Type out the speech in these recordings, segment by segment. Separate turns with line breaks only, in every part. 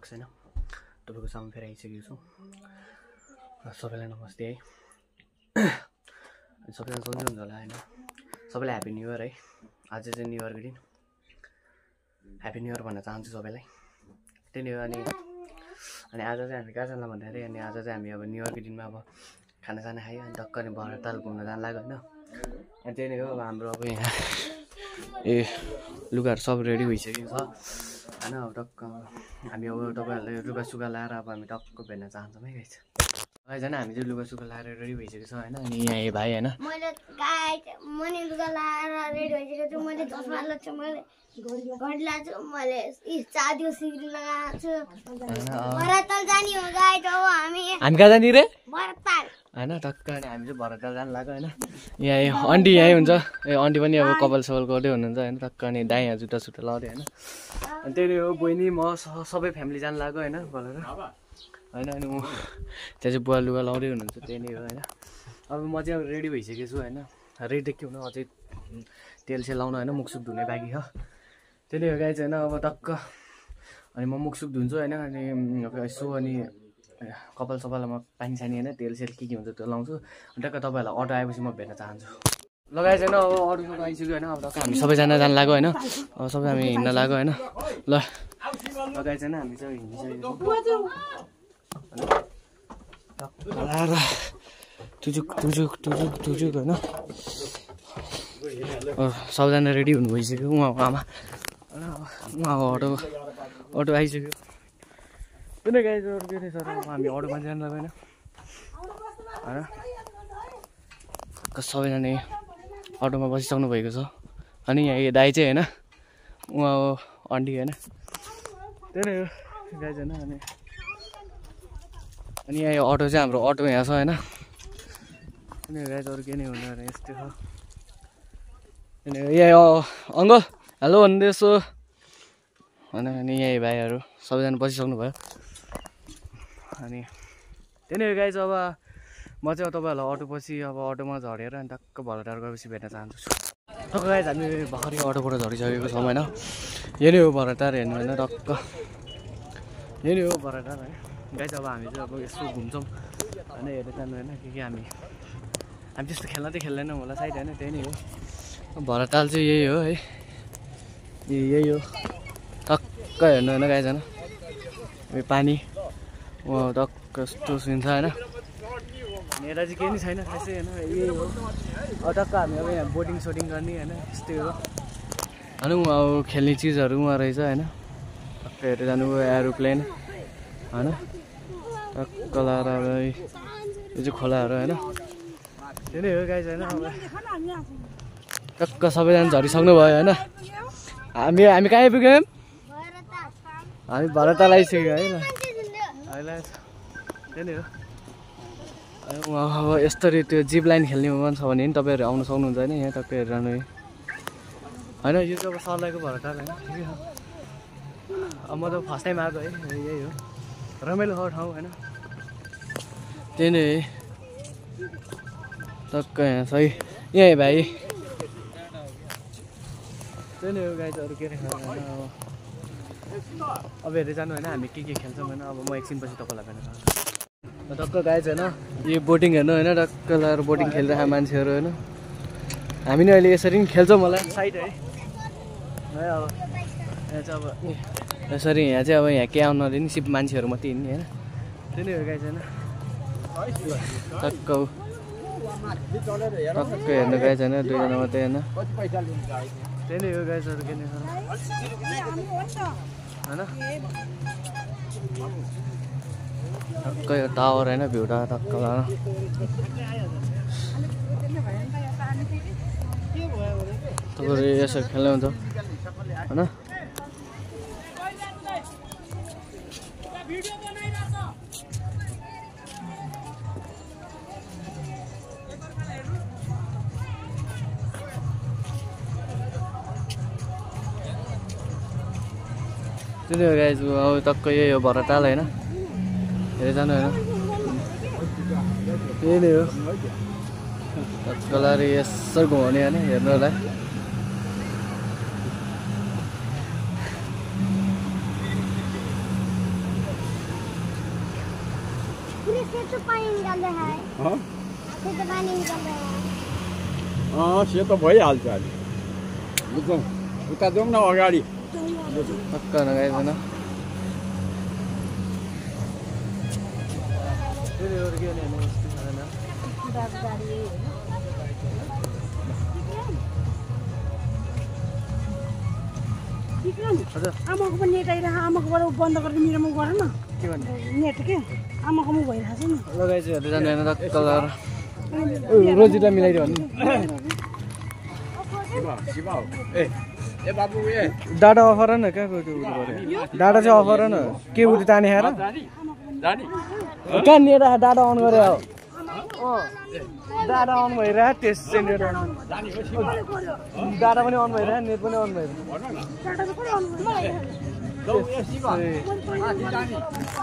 Blogs हैन तपाईको सामु फेरि आइसकेको छु सबैलाई नमस्ते है सबैजना सन्चै हुनुहुन्छ होला हैन सबैलाई ह्यापी न्यू इयर है आज चाहिँ न्यू इयरको दिन ह्यापी न्यू इयर भन्न चाहन्छु सबैलाई त्यही हो अनि आज चाहिँ हामी कहाँ जान्ला भन्दाखेरि अनि आज चाहिँ हामी अब न्यू इयरको दिनमा अब खाना खायो अनि टक्क अनि भरताल घुम्न जान लाग्यो हैन अनि त्यही नै हो अब हाम्रो अब यहाँ लुगाहरू सब रेडी भइसकेको छ हैन अब टक्क हामी अब तपाईहरुलाई लुगा सुगा लाएर अब हामी टक्क भेट्न चाहन्छौँ है गाइस हैन हामी चाहिँ लुगा सुगा लाएर रेडी भइसकेको छ हैन अनि यहाँ ए भाइ हैन
मैले गाइस मनी लुगा लाएर रेडी भइसकेको छु मैले चस्मा लगाएको छु मैले घडी लगाएको छु मैले चाँदीको सिक्री लगाएको छु भरताल जाने हो गाइस अब हामी
कहाँ जाने रे
भरताल
हैन टक्क अनि हामी चाहिँ भरताल जान लाग्यो हैन यहाँ अन्टी यही हुन्छ ए अन्टी पनि अब कपाल सपाल गर्दै हुनुहुन्छ हैन टक्क अनि दाइ यहाँ जुत्ता सुत्ता लाउँदै हैन अनि त्यही हो बहिनी म सबै फ्यामिली जान लाग्यो हैन बोलेर हैन अनि म त्यहाँ चाहिँ बुवा लुगा लाउँदै हुनुहुन्छ त्यही नै हो हैन अब म चाहिँ अब रेडी भइसकेको छु हैन रेडी के हुनु अझै तेल सेल लाउनु हैन मुखसुख धुने बाँकी छ त्यही नै हो गाइस हैन अब टक्क अनि म मुखसुख धुन्छु हैन अनि यसो अनि कपाल सपालमा पानी सानी हैन तेल सेल के हुन्छ त्यो लाउँछु अनि टक्क तपाईहरुलाई अटो आएपछि म भेट्न चाहन्छु लगाए छैन अब अटोमा आइसक्यो हैन अब टक्क हामी सबैजना जान लाग्यो हैन अब सबै हामी हिँड्न लाग्यो हैन ल लगाए छैन हामी चाहिँ हिँडिसकेको छौँ हैन सबजना रेडी हुनु भइसक्यो उहाँको आमा उहाँको अटो आइसक्यो किन गाइस अरू के रहेछ र हामी अटोमा जान लाग्यो हैन सबैजना अटोमा बसिसक्नु भएको छ अनि यहाँ दाइ चाहिँ हैन उहाँ हो अन्टी हैन त्यही नै हो गाइस हैन अनि यहाँ अटो चाहिँ हाम्रो अटो यहाँ छ हैन अनि गाइस अरू के नै हुनु र यस्तै छ अनि यहाँ अङ्कल हेलो भन्दैछु अनि यहाँ भाइहरू सबैजना बसिसक्नु भयो अनि त्यही नै हो गाइस अब म चाहिँ तपाईहरुलाई अटो पछि अब अटोमा झरेर अनि टक्क भरताल गएपछि भेट्न चाहन्छु टक्क गाइस हामी भर्खरै अटोबाट झरिसकेको छौँ हैन यही नै हो भरताल हेर्नु हैन टक्क यही नै हो भरताल है गाइस अब हामी चाहिँ अब यसो घुम्छौँ हैन हेर्दै जानु हैन के हामी त्यस्तो खेल्न चाहिँ खेल्दैनौँ होला सायद हैन त्यही नै हो भरताल चाहिँ यही हो है यही हो टक्क हेर्नु हैन गाइस हैन पानी टक्क कस्तो सुन्छ हैन यता चाहिँ केही नि छैन खासै हैन यही हो अब टक्क हामी अब यहाँ बोटिङ सोटिङ गर्ने हैन यस्तै हो अनि उहाँ अब खेल्ने चिजहरू उहाँ रहेछ हैन टक्क हेरेर जानुभयो एरोप्लेन हैन टक्क लाएर अब यो चाहिँ खोलाहरू हैन त्यही नै हो गाइस हैन अब टक्क सबैजना झरिसक्नु भयो हैन हामी कहाँ आइपुग्यौँ हामी भरताल आइसक्यो है ल त्यही नै हो अब यस्तरी त्यो जिप लाइन खेल्ने मन छ भने तपाईँहरू आउनु सक्नुहुन्छ होइन यहाँ टक्कै हेरेर जानु होइन यो चाहिँ अब सर्लाईको भरताल होइन ठिकै छ अब म त फर्स्ट टाइम आएको है यही हो रमाइलो हो ठाउँ होइन त्यही नै है टक्कै यहाँ सही यहीँ भाइ त्यही नै हो गाइस अरू के रहेछ अब हेर्दै जानु होइन हामी के खेल्छौँ होइन अब म एकछिनपछि तपाईँलाई भेट्न चाहन्छु टक्क गाइस होइन यो बोटिङ हेर्नु होइन टक्क लगाएर बोटिङ खेलिरहेको मान्छेहरू होइन हामी नि अहिले यसरी पनि खेल्छौँ होला साइड है अब यहाँ चाहिँ अब यसरी यहाँ चाहिँ अब यहाँ के आउनु नदिने सिप मान्छेहरू मात्रै हिँड्ने होइन त्यही नै हो गाइस होइन टक्क हेर्नु गाइस होइन दुईजना मात्रै होइन त्यही नै हो गाइसहरू के नै छ होइन टक्कै टावर होइन भ्यू टावर टक्क तपाईँहरू यसो खेल्दै हुन्छ होइन त्यही हो गाइस अब टक्क यही हो भरताल होइन हेरेर जानु होइन त्यही नै हो टक्क लाएर यसो घुमाउने होइन हेर्नुलाई
पूरे सेतु पानी निकाल रहा है सेतु पानी निकाल रहा है
सेतो भइहाल्छ अलि बुझौँ उता जाउँ न अगाडि
टक्क नगाइदैन
आमाको पनि नेट आइरह आमाकोबाट बन्द गरेर मेरोमा गर न
के भन्ने
नेट के आमाकोमा भइरहेछ नि
लगाइचाहिँ जानु होइन टक्क लगाएर रोजिलाई मिलाइदियो भने
ए बाबु ए
डाटा अफर न कहाँ गयो त्यो डाटा चाहिँ अफर न के उठि ताने खाएर कहाँ लिएर डाटा अन गरे डाटा अन भइरह त्यस चाहिँ नेट अन डाटा पनि अन भइरह नेट पनि अन भइरह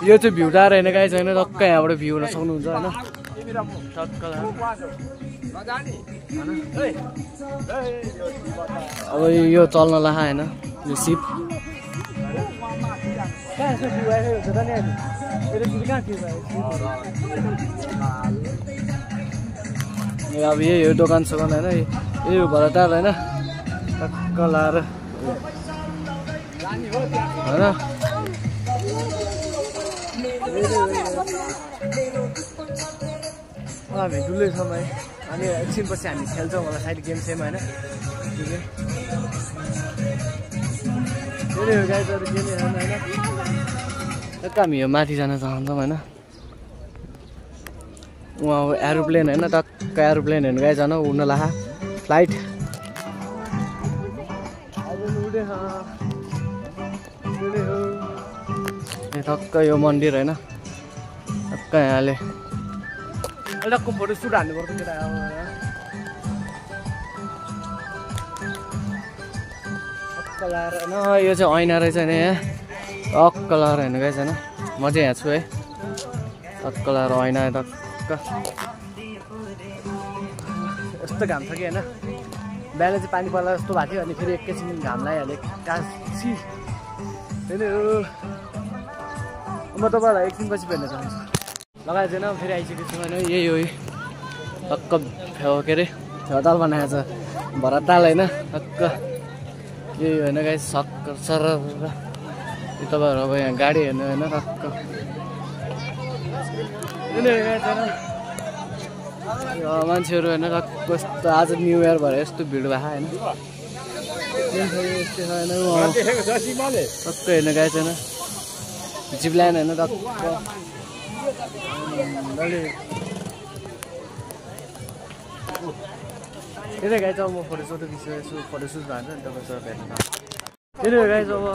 यो चाहिँ भ्यू टार होइन गाई छैन टक्क यहाँबाट भ्यू हुन सक्नुहुन्छ होइन टक्क अब यो चल्न लाहा होइन यो सिप अब यही हो दोकान सोकान होइन यही हो भरटार होइन टक्क लाएर होइन हामी डुलै समय अनि एकछिनपछि हामी खेल्छौँ होला साइड गेम सेम होइन धेरै हो गाइजहरू गेम हेर्नु होइन टक्क हामी यो माथि जान चाहन्छौँ होइन उहाँ अब एरोप्लेन होइन टक्क एरोप्लेन हेर्नु गाई जान उड्न लाहा फ्लाइट टक्क यो मन्दिर होइन टक्क यहाँले टक्क फोटो सुट हान्नुपर्छ केटा टक्क लाएर होइन यो चाहिँ ऐना रहेछ होइन यहाँ टक्क लाएर हेर्नु गाई छैन म चाहिँ यहाँ छु है टक्क लाएर ऐना टक्क यस्तो घाम छ कि होइन बिहान चाहिँ पानी पर्ला जस्तो भएको थियो अनि फेरि एकैछिन घाम लगाइहालेँ कासी म तपाईँहरूलाई एकछिनपछि भेट्न चाहन्छु लगाएको छैन फेरि आइसकेको छु होइन यही हो टक्क के अरे फेउताल बनाएको छ भरताल होइन टक्क यही होइन गाई सक्क सर तपाईँहरू अब यहाँ गाडी हेर्नु होइन टक्क मान्छेहरू होइन टक्क यस्तो आज न्यु इयर भएर यस्तो भिड भएको होइन टक्क हेर्नु गाई छैन जिपलाइन होइन टक्क त्यही गाई चाहिँ म फोटोसोटो खिचिरहेको छु फोटोसुट भएको नि तपाईँ सर भेट्नु त्यही गाई चाहिँ अब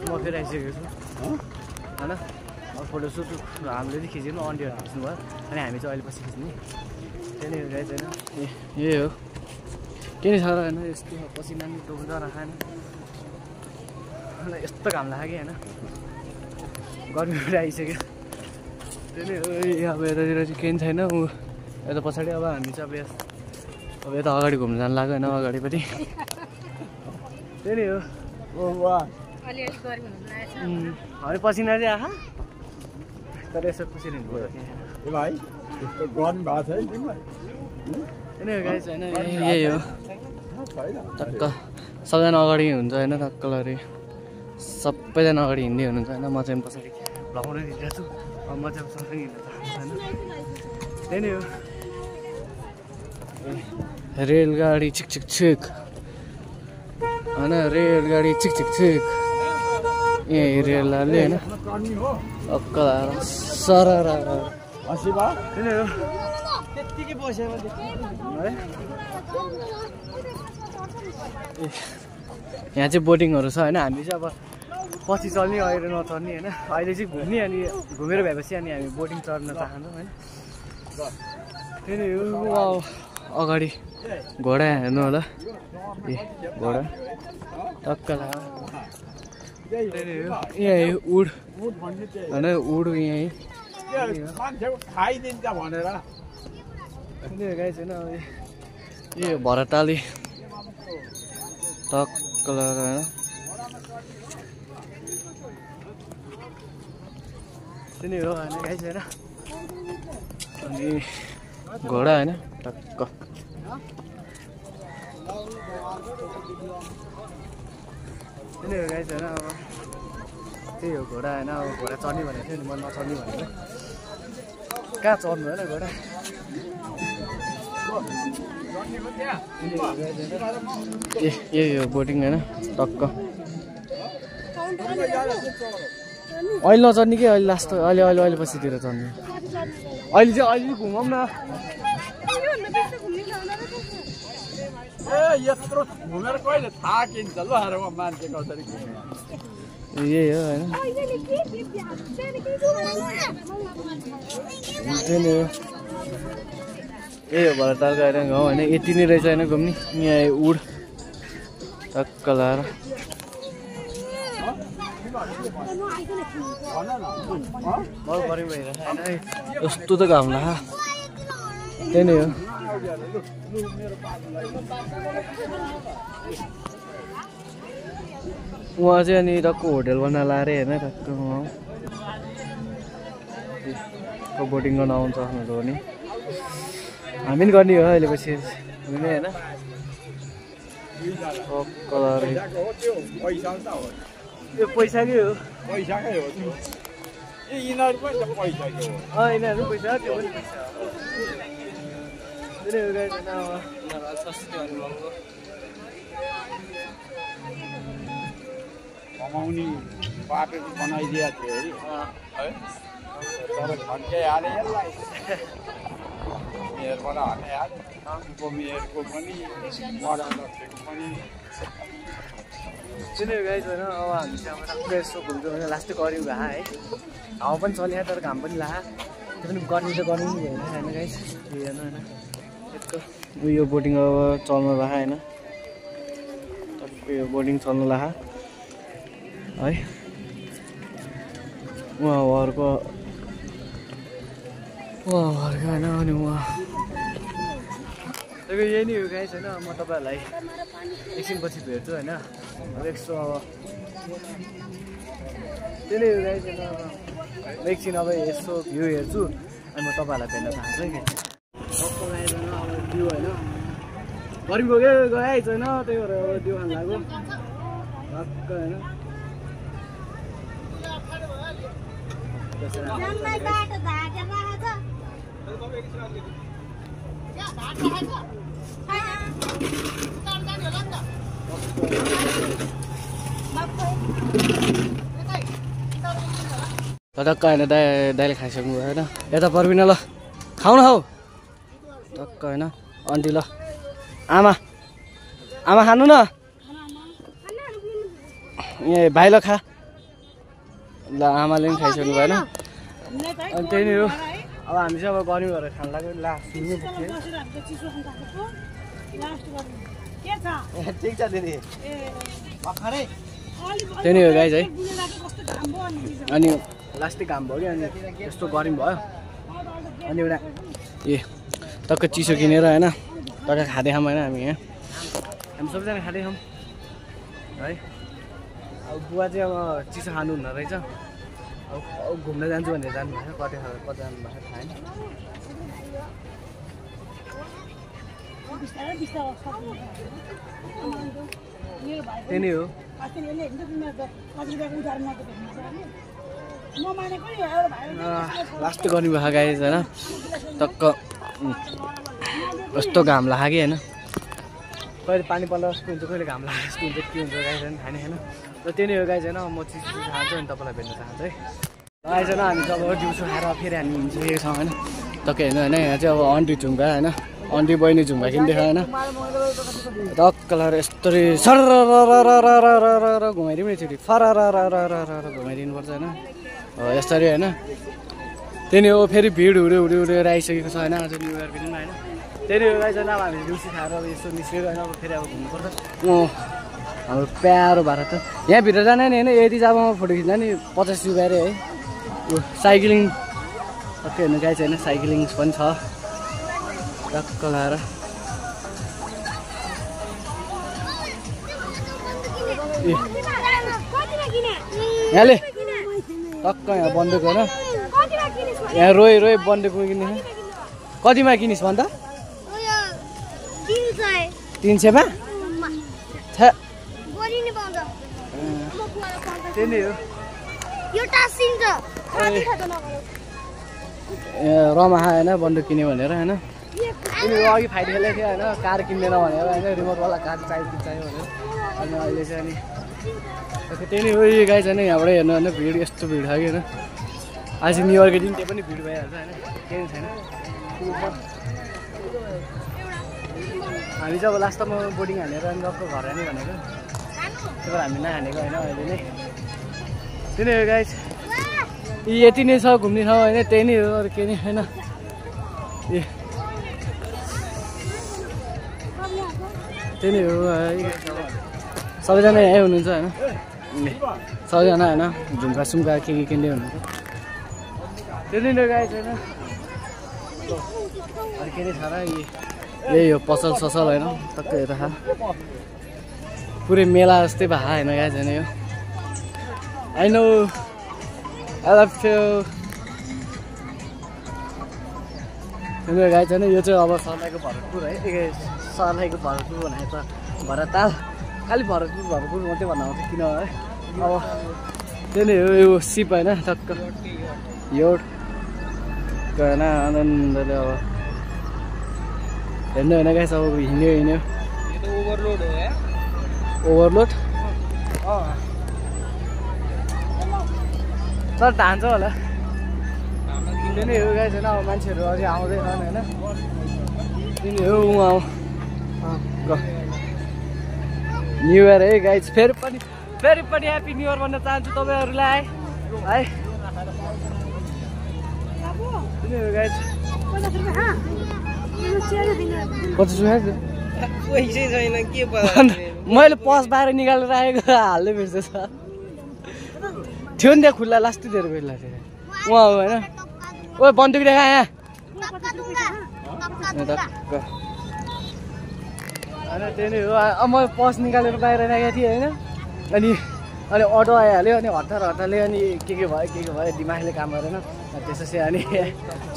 म फेरि आइसकेको छु होइन अब फोटोसुट हामीले चाहिँ खिच्नु अन्डीहरू खिच्नु भयो अनि हामी चाहिँ अहिले पछि खिच्ने त्यही नै गाई चाहिँ यही हो के नै छ र होइन यस्तो पसिना नि टोक्दा राखेन यस्तो घाम लाग्यो होइन गर्मीबाट आइसक्यो त्यही नै हो अब यतातिर चाहिँ केही छैन ऊ यता पछाडि अब हामी चाहिँ अब यता अगाडि घुम्नु जानु लाग्यो होइन अगाडिपट्टि त्यही नै हो अनि पसिना चाहिँ आहा तर यसो खुसी हिँड्नु त्यही नै हो गाइस होइन यही हो टक्क सबैजना अगाडि हुन्छ होइन टक्क लरी सबैजना अगाडि हिँड्दै हुनुहुन्छ होइन म चाहिँ पछाडि भ्लगमै हिँडिरहेको छु अब म चाहिँ सँगसँगै हिँड्न चाहन्छु होइन त्यही नै हो रेलगाडी छिक छिक छिक होइन रेलगाडी छिक छिक छिक यहीँ रेलले होइन टक्क सरर त्यही नै हो त्यत्तिकै बस्यो है यहाँ चाहिँ बोटिङहरू छ होइन हामी चाहिँ अब पछि चल्ने अहिले नचल्ने होइन अहिले चाहिँ घुम्ने अनि घुमेर भएपछि अनि हामी बोटिङ चढ्न चाहन्छौँ होइन त्यही नै हो अगाडि घोडा हेर्नु होला ए घोडा टक्क यहीँ उड होइन उड यहीँ
खाइदिन्छ भनेर
गाई छैन ए भरताली टक्क लगाएर होइन त्यही नै हो होइन गाई छैन अनि घोडा होइन टक्क त्यही हो गाइस होइन अब त्यही हो घोडा होइन अब घोडा चढ्ने भनेको थियो नि म नचढ्ने भनेको कहाँ चढ्नु होइन घोडा यही हो बोटिङ होइन टक्क अहिले नचढ्ने कि अहिले लास्ट अहिले पछितिर चढ्ने अहिले चाहिँ घुमाउँ न
यत्रो घुमेर कहिले थाकिन्छ ल मान्छे कसरी
यही हो होइन यही हो भरतालको होइन गाउँ होइन यति नै रहेछ होइन घुम्ने यहाँ उड टक्क लाएर यस्तो त घाम ला त्यही नै हो उहाँ चाहिँ अनि टक्क होटेल बनाएर लाएर होइन टक्क बोटिङ गर्न आउँछ सक्नुहुन्छ भने हामी पनि गर्ने हो अहिले पछि हुने होइन यो पैसाकै हो
पैसाकै हो यिनीहरू पनि त पैसाकै हो
यिनीहरू पैसा त्यो पनि पैसा
कमाउने बाटो बनाइदिएको थियो है तर झन्क्याइहाले यसलाई मेयरबाट हटाइहाल्यो मेयरको पनि मराठीको पनि
त्यही गाइस होइन अब हामी चाहिँ अब राम्रो यसो घुम्छौँ होइन लास्टै गऱ्यौँ घा है हावा पनि चल्या तर घाम पनि ला त्यो पनि गर्मी त गर्नु नि भएन होइन गाइस हेर्नु होइन यस्तो उयो बोटिङ अब चल्नु ला होइन यो बोटिङ चल्नु ला है उहाँहरूको होइन अनि उहाँ त्यही यही नै हो गाइस होइन म तपाईँहरूलाई एकछिनपछि भेट्छु होइन अब यसो अब त्यही नै हो गाइस होइन अब एकछिन अब यसो भ्यू हेर्छु अनि म तपाईँहरूलाई भेट्न चाहन्छु है टक्क गाइस होइन अब भ्यू होइन गरिबको के गएछ होइन त्यही भएर अब त्यो खान लाग्यो टक्क होइन टक्क होइन दाइले खाइसक्नु भयो होइन यता पर्बिन ल खाऊ न हौ टक्क होइन आन्टी ल आमा खानु न यहाँ भाइ ल खा ल आमाले पनि खाइसक्नु भएन अनि त्यही नै हो अब हामी चाहिँ अब गर्मी गरेर खानु लाग्यो लास्ट ठिक छ दिदी त्यही नै हो गाइस है अनि लास्टै घाम भयो कि अनि यस्तो गर्मी भयो अनि एउटा टक्क चिसो किनेर होइन टक्क खाँदै खाऊँ होइन हामी यहाँ हामी सबैजना खाँदै खाऊँ है अब बुवा चाहिँ अब चिसो खानुहुन्न रहेछ अब घुम्न जान्छु भनेर जानुभएको कतै जानु भएको थाहा त्यही नै हो लास्ट गर्नु भएको गाइस होइन टक्क कस्तो घाम लाग्यो कि होइन कहिले पानी पर्दा जस्तो हुन्छ कहिले घाम लाग्यो जस्तो हुन्छ के हुन्छ गाइस होइन खाने होइन र त्यही नै हो गाइस होइन म चिज खान्छु अनि तपाईँलाई भेट्न चाहन्छु है गाइस होइन हामी चाहिँ अब दिउँसो खाएर फेरि हामी हिँड्छौँ होइन टक्कै होइन यहाँ चाहिँ अब अन्टी झुम्का होइन अन्टी बहिनी झुम्का किन्दैछ होइन टक्क लगाएर यस्तरी सर घुमाइदिउँ न एकचोटि फर घुमाइदिनु पर्छ होइन यसरी होइन त्यही नै हो फेरि भिड हुँदै आइसकेको छ होइन आज न्यु इयरको दिनमा होइन त्यही नै हो गाइस होइन अब हामी दिउँसो खाएर अब यसो निस्केको होइन अब फेरि अब घुम्नुपर्छ हाम्रो प्यारो भारत यहाँभित्र जाने नि होइन यति जग्गामा फोटो खिच्दा नि 50 रुपियाँ अरे है साइक्लिङ टक्कै हेर्नु गाइस होइन साइक्लिङ पनि छ टक्क लगाएर यहाँले टक्क यहाँ बन्दुक होइन यहाँ रोइ रोइ बन्देको किने कतिमा किनिस् भन् त 300 मा त्यही नै हो रमाहा होइन बन्दुक किन्यो भनेर होइन अघि फाइट खेलेको थियो होइन कार किन्दैन भनेर होइन रिमोटवाला कार चाहियो भनेर अनि अहिले चाहिँ अनि त्यही नै हो यो गाई छैन यहाँबाट हेर्नु होइन भिड यस्तो भिड छ कि होइन आज न्यु इयरको दिन त्यो पनि भिड भइहाल्छ होइन केही छैन हामी चाहिँ अब लास्टमा बोर्डिङ हानेर अनि गएको घर हाने भनेको त्यही भएर हामी नहानेको होइन अहिले नै त्यही नै हो गाई यति नै छ घुम्ने ठाउँ होइन त्यही नै हो अरू केही नै होइन ए त्यही नै हो सबैजना यहीँ हुनुहुन्छ होइन सबैजना होइन झुम्का सुम्का के किन्दै हुनुहुन्छ त्यही नै गाई छैन अरू के नै छ र यही हो पसल ससल होइन टक्कै हेर पुरै मेला जस्तै भए होइन गाई छैन यो I know I love you गाई छैन यो चाहिँ अब सर्लाहीको भरतपुर है सर्लाहीको भरतपुर भनेको त भरताल खालि भरतपुर मात्रै भन्नु आउँछ किन है अब त्यही नै हो यो सिप होइन टक्क यो होइन आनन्दले अब हेर्नु होइन गाई अब हिँड्यो ओभरलोड तर धान्छ होला त्यही नै हो गाई छैन अब मान्छेहरू अझै आउँदैछन् होइन त्यही नै हो उहाँ न्यु इयर है गाई फेरि पनि ह्याप्पी न्यु इयर भन्न चाहन्छु तपाईँहरूलाई है त्यही नै हो गाई 50 रुपियाँ
पैसै छैन के
मैले पस बाहिर निकालेर राखेको हाल्दै बिर्सेछ थियो नि त्यहाँ खुल्ला लास्टै दिएर बेला उहाँ हो होइन ओ बन्दुक देखा यहाँ होइन त्यही नै हो म पस निकालेर बाहिर राखेको थिएँ होइन अनि अटो आइहाल्यो अनि हतारले अनि के भयो दिमागले काम गरेन त्यसपछि अनि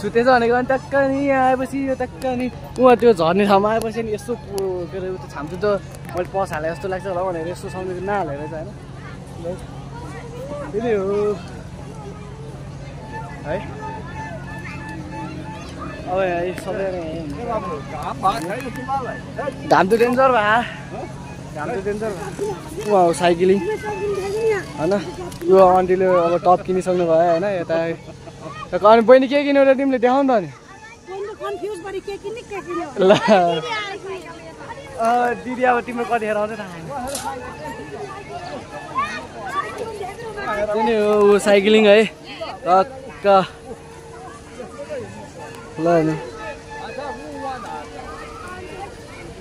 छुटेछ भनेको अनि टक्क नि यहाँ आएपछि यो टक्क अनि उहाँ त्यो झर्ने ठाउँमा आएपछि अनि यसो के अरे उता छाम्छु त मैले पस हालेँ जस्तो लाग्छ होला भनेर यसो सम्झेर नहालेर चाहिँ होइन त्यही नै हो है अब सबै घाम त डेन्जर भयो उहाँ हो साइक्लिङ होइन यो आन्टीले अब टप किनिसक्नु भयो होइन यता अनि बहिनी के किन्यो र तिमीले देखाउ न त ल दिदी अब तिम्रो कतिखेर आउँछ थाहा छैन हो साइक्लिङ है टक्क ल होइन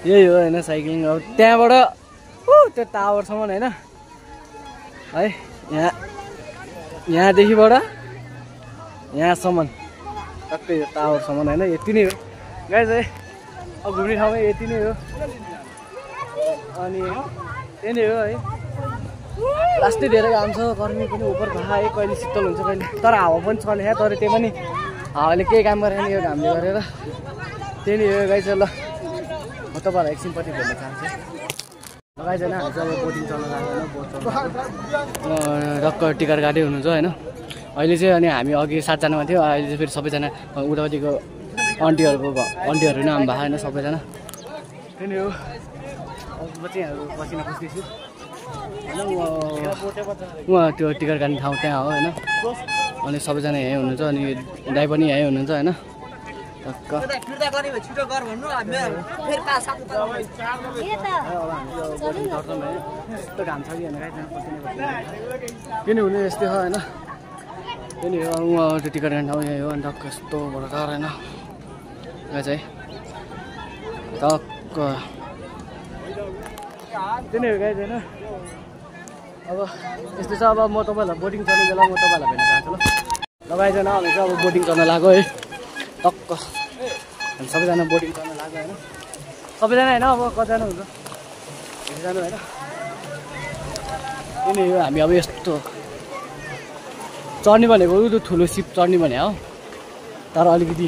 यही हो होइन साइक्लिङ अब त्यहाँबाट त्यो टावरसम्म होइन है यहाँदेखिबाट यहाँसम्म टक्कै यो टावरसम्म होइन यति नै हो गाइस है अब घुम्ने ठाउँमा यति नै हो अनि त्यही नै हो है लास्टै धेरै घाम छ गर्मी पनि उपर भए है कहिले शीतल हुन्छ कहिले तर हावा पनि चले तर त्यो पनि हावाले केही काम गरेन यो घामले गरेर त्यही नै हो गाइस ल म तपाईँहरूलाई एकछिनपट्टि भन्न चाहन्छु गाइस होइन हामी चाहिँ अब बोटिङ चल्न लाग्यो होइन बोट चल्न टक्क टिकट काट्दै हुनुहुन्छ होइन अहिले चाहिँ अनि हामी अघि 7 जनामा थियो अहिले चाहिँ फेरि सबैजना उतापट्टिको आन्टीहरू पनि आउनु भएको होइन सबैजना त्यही नै हो अब चाहिँ पसिना पुस्दैछु होइन उहाँ त्यो टिकट काट्ने ठाउँ त्यहाँ हो होइन अनि सबैजना यहीँ हुनुहुन्छ अनि दाइ पनि यहीँ हुनुहुन्छ होइन टक्क यस्तो घाम छ कि होइन किन हुने यस्तै छ होइन त्यही हो उहाँ त्यो टिकट काट्ने ठाउँ यहीँ हो अनि टक्क यस्तो भएर होइन यहाँ चाहिँ टक्क त्यही नै हो गाइस होइन अब यस्तो छ अब म तपाईँहरूलाई बोटिङ चल्ने बेला म तपाईँहरूलाई भेट्न चाहन्छु ल गाइस होइन हामी चाहिँ अब बोटिङ चल्न लाग्यो है टक्क हामी सबैजना बोटिङ चल्न लाग्यो होइन सबैजना होइन अब कतिजना हुन्छ भेटिजानु होइन त्यही नै हो हामी अब यस्तो चढ्ने भनेको त्यो ठुलो सिप चढ्ने भने हो तर अलिकति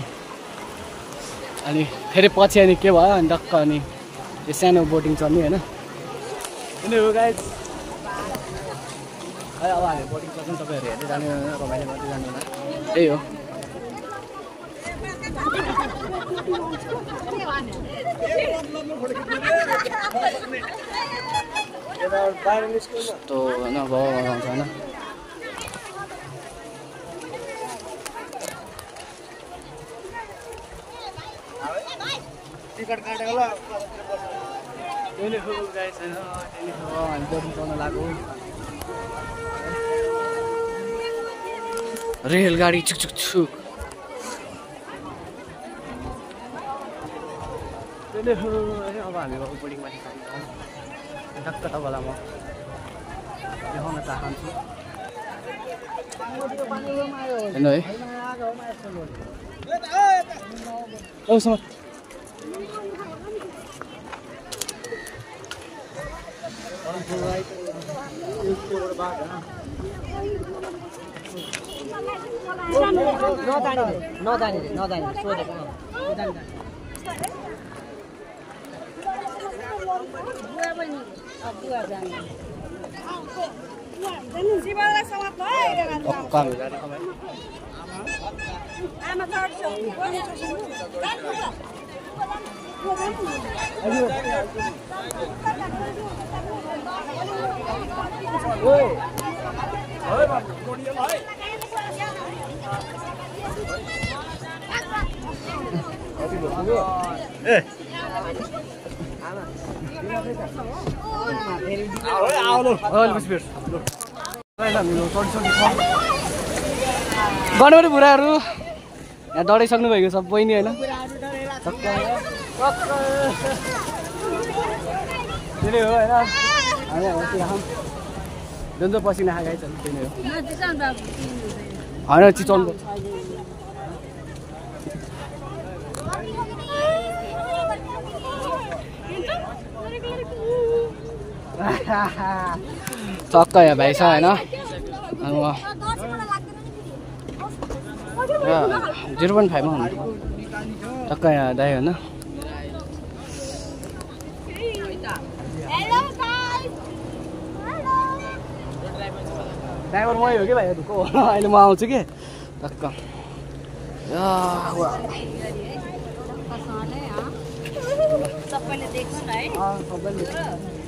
अनि फेरि पछि अनि के भयो अनि टक्क अनि यो सानो बोटिङ चल्ने होइन अनि हो गाइस अब हामी बोटिङ चल्छौँ तपाईँहरू हेर्दै जानु रमाइलो गर्दै जानु होला त्यही हो तो होइन भाउ आउँछ होइन
टिकट काटेको ल
हामी बोटिङ चल्न लाग्यो रेलगाडी छुक छुक छुक अब हामी बोटिङमाथि टक्क तपाईँलाई म देखाउन चाहन्छु होइन है औसँग
नजाने सोधेको गणपति बुढाहरू यहाँ डराइसक्नु भएको छ बहिनी होइन त्यही हो होइन हामी हाम्रोतिर खाऊँ जुन चाहिँ पसिना खाएछ त्यही नै हो होइन चिचाउनु टक्क यहाँ भाइ छ होइन 0.5 मा हुनु टक्क यहाँ दाइ होइन ड्राइभर मै हो कि भाइहरूको अहिले म आउँछु कि टक्क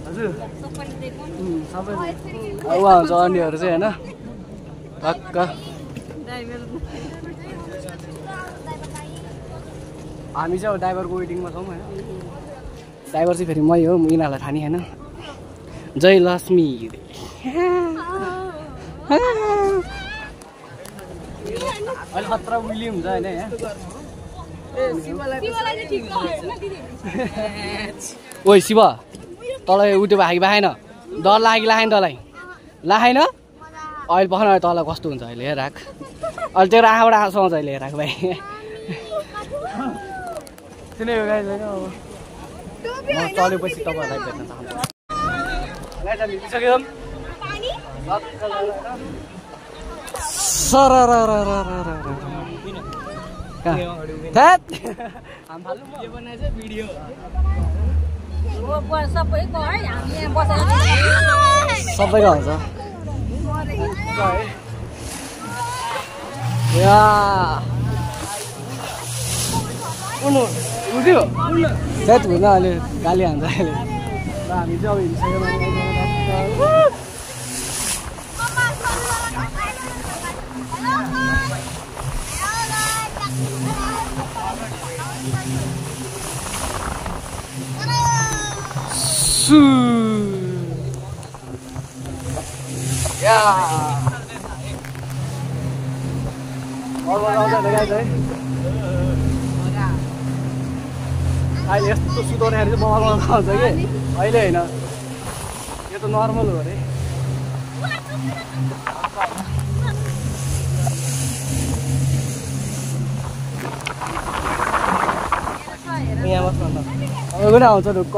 हजुर उहाँ हुन्छ अन्यहरू चाहिँ होइन टक्क हामी चाहिँ अब ड्राइभरको वेटिङमा छौँ होइन ड्राइभर चाहिँ फेरि मै हो यिनीहरूलाई खाने होइन जय लक्ष्मी अहिले खतरा उइली हुन्छ होइन यहाँ ओइ शिव तँलाई उठ्यो भाइ बाखेन डर लागिन तँलाई लाखेन अहिले भन तँलाई कस्तो हुन्छ अहिले राख अहिले तेरो आँखाबाट आँसु आउँछ अहिले राख भाइ सुने हो गाइस होइन अब म चलेपछि तपाईँहरूलाई भेट्न चाहन्छु सबैको हुन्छ उठ्यो सेट हुँदैन अहिले गाली हान्छ अहिले र हामी चाहिँ अब हिँडिसक्यौँ अहिले यस्तो सुताउँदाखेरि चाहिँ बवाल आउँछ कि अहिले होइन यो त नर्मल हो अरे यहाँ बस्नु त पनि आउँछ ढुक्क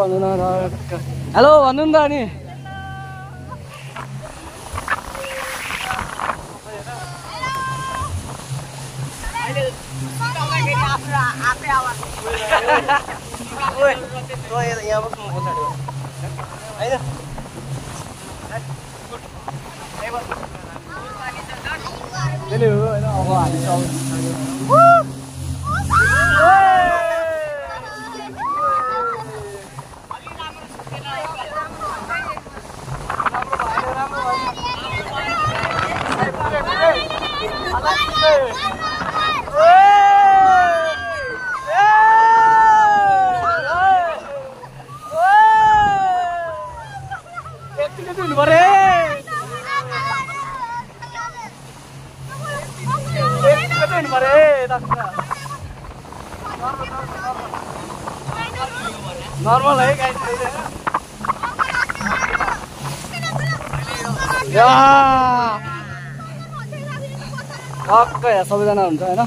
हेलो भन्नु नि त अनि यहाँ बस्नु पछाडि होइन त्यही हो होइन अब हामी नर्मल है गाइस टक्कै सबैजना हुन्छ होइन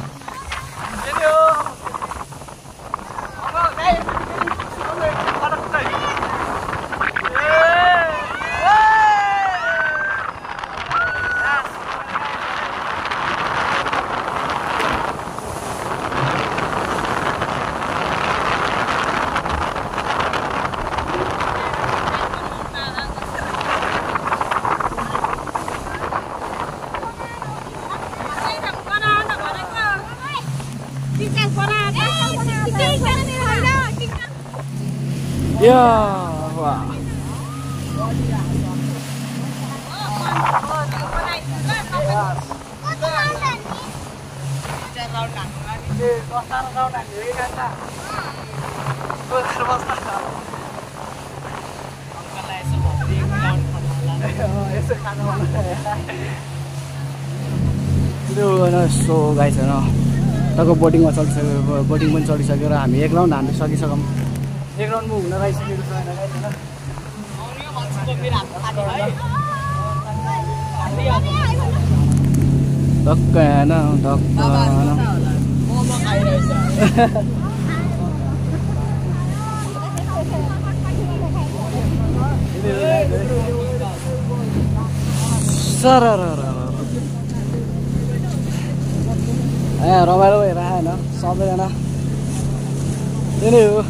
wah. सो गाइस होइन तको बोटिङमा चलिसक्यो बोटिङ पनि चलिसक्यो र हामी एक राउन्ड हान्नु सकिसक्यौँ एक राउन्डमा हुन गइसकेको छ टक्कै रमाइलो भइरहेको होइन सबैजना त्यही नै हो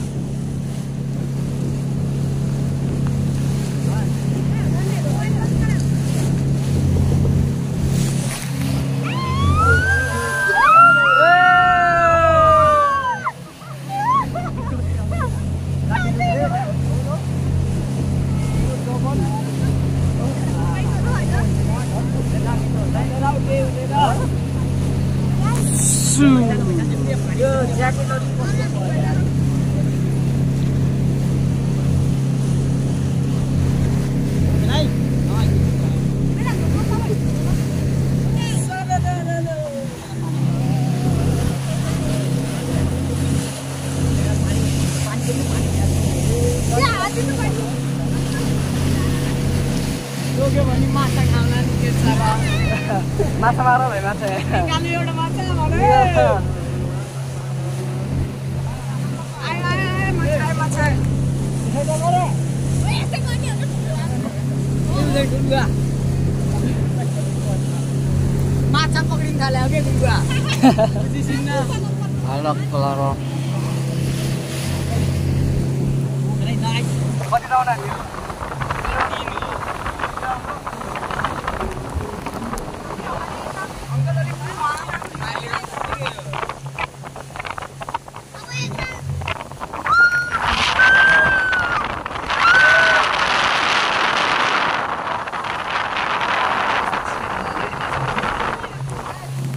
माछा मार भाइ माछा एउटा माछा माछा पक्रिन थाल्यो के गुवा अलग कलर कति दाउना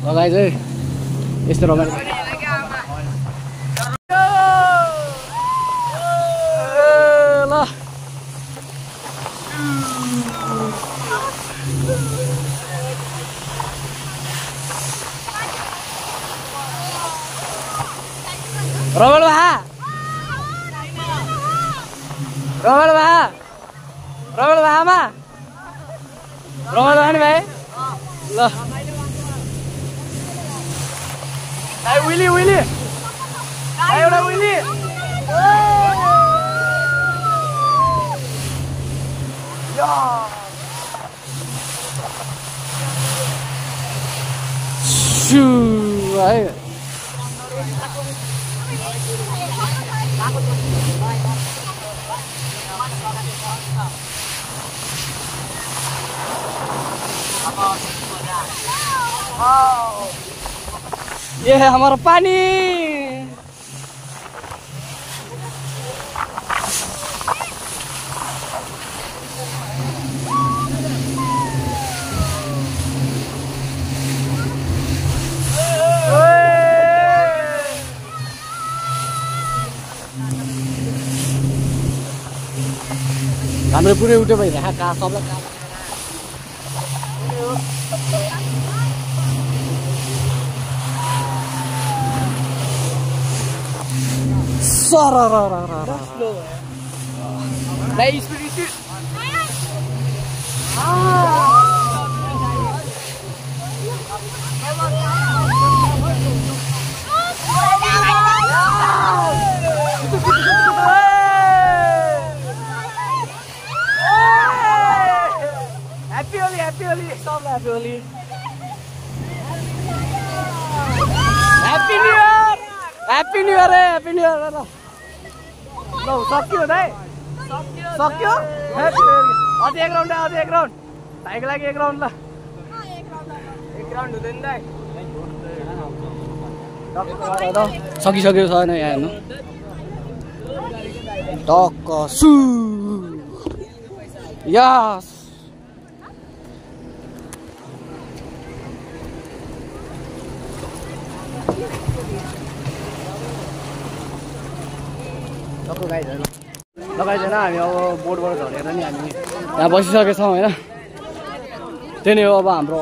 लगाइ चाहिँ यस्तो रमाइलो ल रमाइलो भा रमाइलो भा रमाइलो भामा रमाइलो भा नि भाइ ल Willy, Willy. Ayo udah Willy. Ya. Shoo, ayo. ये है हमारा पानी। हाम्रो पुरै उठ्यो भइरहेको का सबलाई का Happy New Year! Happy New Year! No, सक्यो दाइ सक्यो Happy New Year! अझै एक राउन्ड अझै एक राउन्ड भाइको लागि एक राउन्ड ल एक राउन्ड हुँदैन दाइ सकिसक्यो छैन यहाँ हेर्नु टक्क सु यस लगाइदिएन हामी अब बोर्डबाट झरेर नि हामी यहाँ बसिसकेछौँ होइन त्यही नै हो अब हाम्रो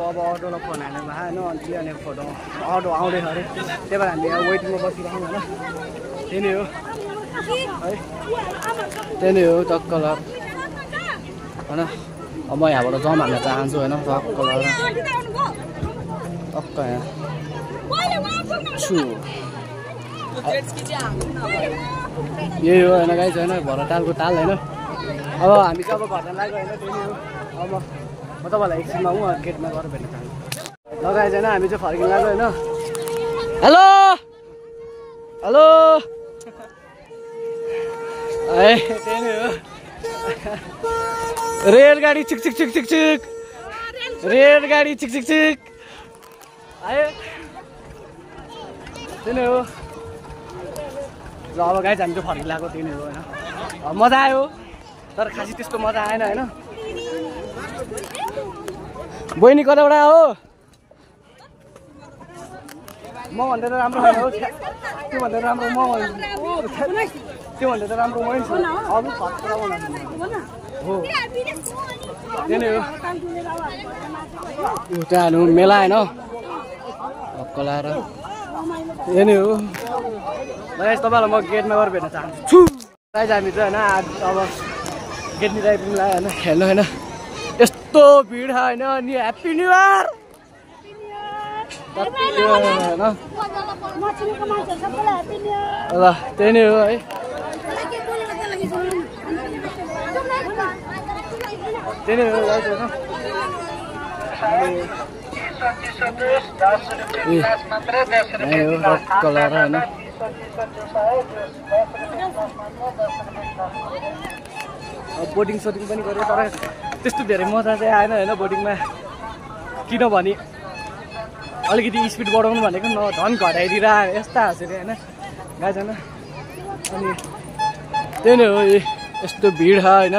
अब अटोलाई फोन हाल्नु भयो होइन अनि अनि फोटो अटो आउँदैछ अरे त्यही भएर हामी यहाँ वेटिङमा बसिरहेछौँ होइन त्यही नै हो है त्यही नै हो टक्क ल होइन अब म यहाँबाट जाउँ हाल्न चाहन्छु होइन टक्क ल टक्क यहाँ छु यही हो होइन गाइस होइन भरटालको ताल होइन अब हामी चाहिँ अब घरमा लाग्यो होइन त्यही हो अब म तपाईँलाई एकछिनमा उहाँ गेटमा गएर भेट्न चाहन्छु लगाएछ होइन हामी चाहिँ फर्किन लाग्यो होइन हेलो हेलो है त्यही नै हो रेलगाडी चिक चिक चिक चिक चिक रेलगाडी चिक चिक चिक आयो त्यही नै हो ल अब गाइस हामी चाहिँ फर्किन लाग्यो त्यही नै हो होइन मजा आयो तर खासै त्यस्तो मजा आएन होइन बहिनी कताबाट हो म भन्दा त राम्रो होइन हो त्यो भन्दा राम्रो म त्यो भन्दा त राम्रो मै छु अब खतरा हो त्यही नै हो एउटा हाल्नु मेला होइन हक्क लाएर त्यही नै हो गाइस तपाईँलाई म गेटमा गएर भेट्न चाहन्छु गाइस हामी चाहिँ होइन अब गेटनिर आइपुग्नु लाग्यो होइन खेल्नु होइन यस्तो भिड होइन अनि ह्याप्पी न्यु इयर होइन ल त्यही नै हो है त्यही नै हो गाइस होइन कलर होइन बोटिङ सोटिङ पनि गऱ्यो तर त्यस्तो धेरै मजा चाहिँ आएन होइन बोटिङमा किनभने अलिकति स्पिड बढाउनु भनेको न झन् घटाइदिएर यस्ता हाँसेर होइन गाइस होइन अनि त्यही नै हो यस्तो भिड छ होइन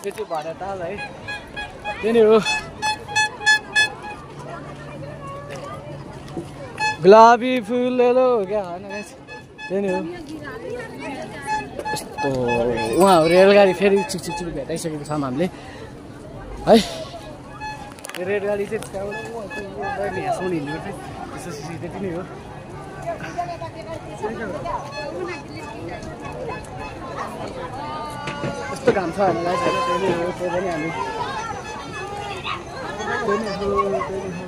त्यो चाहिँ भएर ताल है त्यही नै हो गुलाबी फुल हेलो क्या होइन गाइस त्यही नै हो यस्तो उहाँ रेलगाडी फेरि चिक चिक चिक भेटाइसकेको छौँ हामीले है त्यो रेलगाडी चाहिँ त्यहाँबाट हाँसाउने हिँड्नु चाहिँ त्यसो त्यति नै हो यस्तो घाम छ होइन गाइस होइन त्यही नै हो त्यही पनि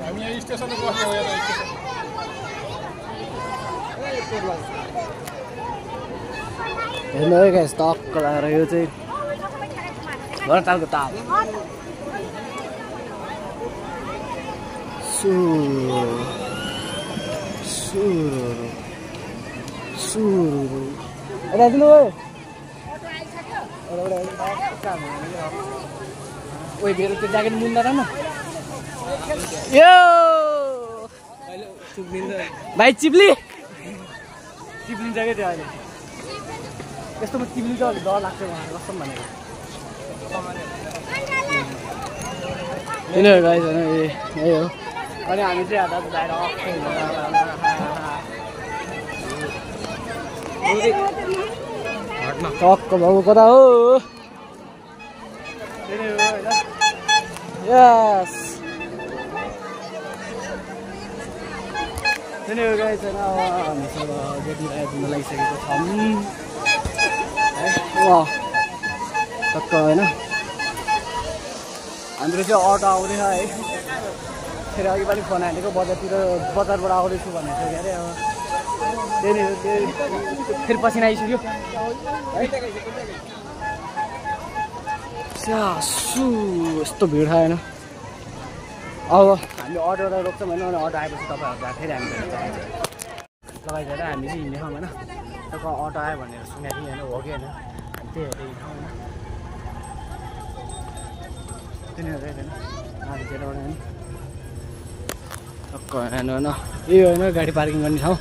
हामी स्टेसनमा हेर्नु है गाइस टक्क लगाएर यो चाहिँ भरतालको ताल यता दिनु भयो ओइ मेरो त्यो ज्याकेट मुन्दैन न यो भाइ चिप्ली चिप्लिन्छ क्या त्यो अहिले यस्तोमा चिप्लिन्छ अलिक डर लाग्छ उहाँहरू कस्तो भनेको यिनीहरू गाइज होइन यही हो अनि हामी चाहिँ आज बाहिर टक्क बाबु कता हो यस यिनीहरू गाइज होइन अब हामीसँग गेटमा आइपुग्न लागिसकेको छौँ टक्क होइन हाम्रो चाहिँ अटो आउँदैछ है फेरि अघि पनि फोन हालेको बजारबाट आउँदैछु भनेको थियो अरे अब त्यही फेरि पसिना आइसक्यो है स्यासु यस्तो भिड आएन अब हामी अटोलाई रोक्छौँ होइन अनि अटो आएपछि तपाईँहरूलाई फेरि हामी लगाइदिएर हामी चाहिँ हिँड्ने ठाउँ होइन तपाईँ अटो आयो भनेर सुनेको थिएँ होइन हो कि होइन हामी त्यही हेरेर हिँड्छौँ होइन तिनीहरू होइन हामी चाहिँ एउटा नि टक्क होइन होइन यो होइन गाडी पार्किङ गर्ने ठाउँ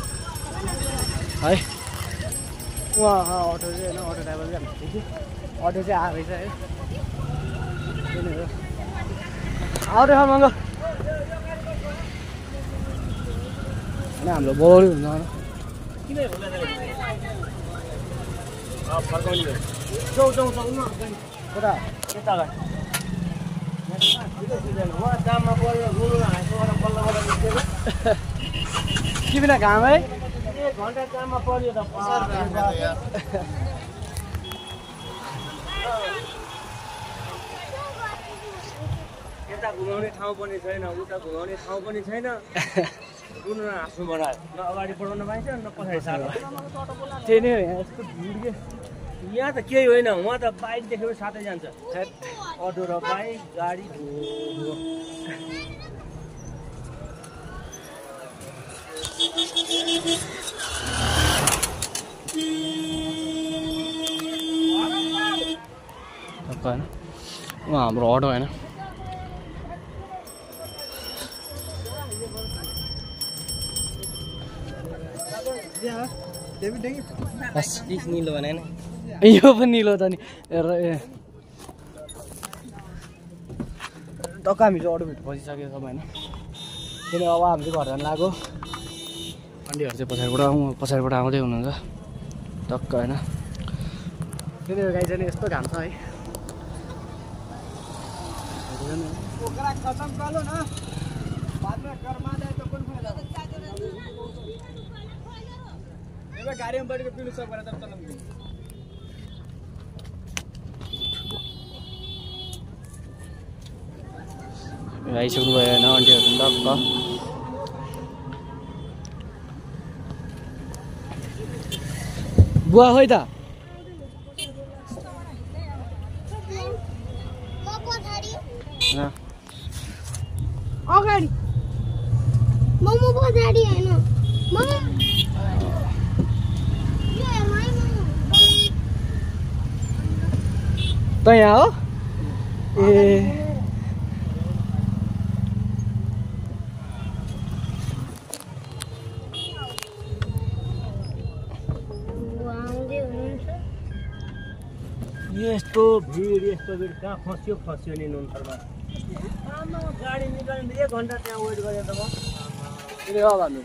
है उहाँ अटो चाहिँ होइन अटो ड्राइभर चाहिँ हामी देखियो अटो चाहिँ आएछ है तिनीहरू आउँदै छ मङ्गो होइन हाम्रो बोलाउनै हुन्छ कता के बिना घाम है
घन्टा काममा पर्यो त यता घुमाउने ठाउँ पनि छैन उता घुमाउने ठाउँ पनि छैन रुनु न हाँस्नु बनायो न अगाडि बढाउन पाइन्छ न पछाडि सार्नु
त्यही नै हो यहाँ यस्तो भिड के
यहाँ त केही होइन उहाँ त बाइक देखेर साथै जान्छ अटो र बाइक गाडी
होइन उहाँ हाम्रो अटो होइन
निलो भने
यो पनि निलो त नि टक्क हामी चाहिँ अटोभित्र बसिसकेको छौँ होइन किन अब हामी चाहिँ घर जानु लाग्यो आन्टीहरू चाहिँ पछाडिबाट आउँदै हुनुहुन्छ टक्क होइन तिनीहरू गाई चाहिँ यस्तो घाम छ है
गाडीमा बैठेर पिउनु सक्दैन त तल
आइसक्नु भयो होइन आन्टीहरू टक्क बुवा खोइ त
अगाडि मोमो पछाडि होइन मोमो
त यहाँ हो ए
यस्तो भिड कहाँ फस्यो नि नुनथरमा गाडी निकाल्नु 1 घन्टा त्यहाँ वेट गरेर त
किन अब हामी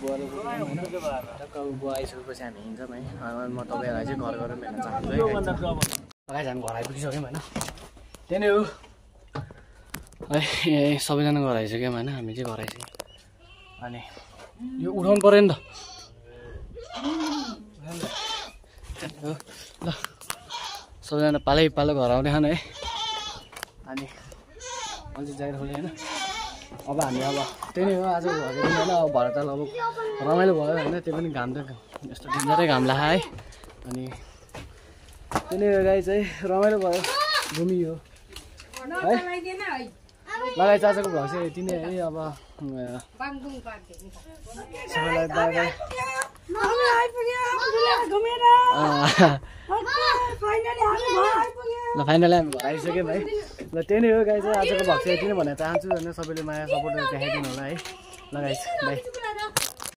बुवा आइसकेपछि हामी हिँड्छौँ है म तपाईँहरूलाई चाहिँ घर गएर भेट्न चाहन्छु है गाइस हामी घर आइपुगिसक्यौँ होइन त्यही नै हो है सबैजना घर आइसक्यौँ होइन हामी चाहिँ घर आइसक्यौँ अनि यो उठाउनु पऱ्यो नि त ल सबैजना पालो घर आउने खान है अनि अझै जागिर खोल्यो होइन अब हामी अब त्यही नै हो आज घर होइन अब भएर त अब रमाइलो भयो होइन त्यो पनि घाम त यस्तो डेन्जरै घाम लाग्यो है अनि त्यही नै गाई चाहिँ रमाइलो भयो घुमियो है लगाइ चाचाको भ्लग चाहिँ यति नै है अब सबैलाई बाई बाई
घुमेर फाइनली हामी घर आइपुग्यौँ।
ल फाइनली हामी घर आइसक्यौँ है। ल त्यही नै हो गाइज, आजको भ्लग चाहिँ यति नै भन्न चाहन्छु होइन। सबैले माया सपोर्टहरू देखाइदिनु होला है। ल गाइज बाई।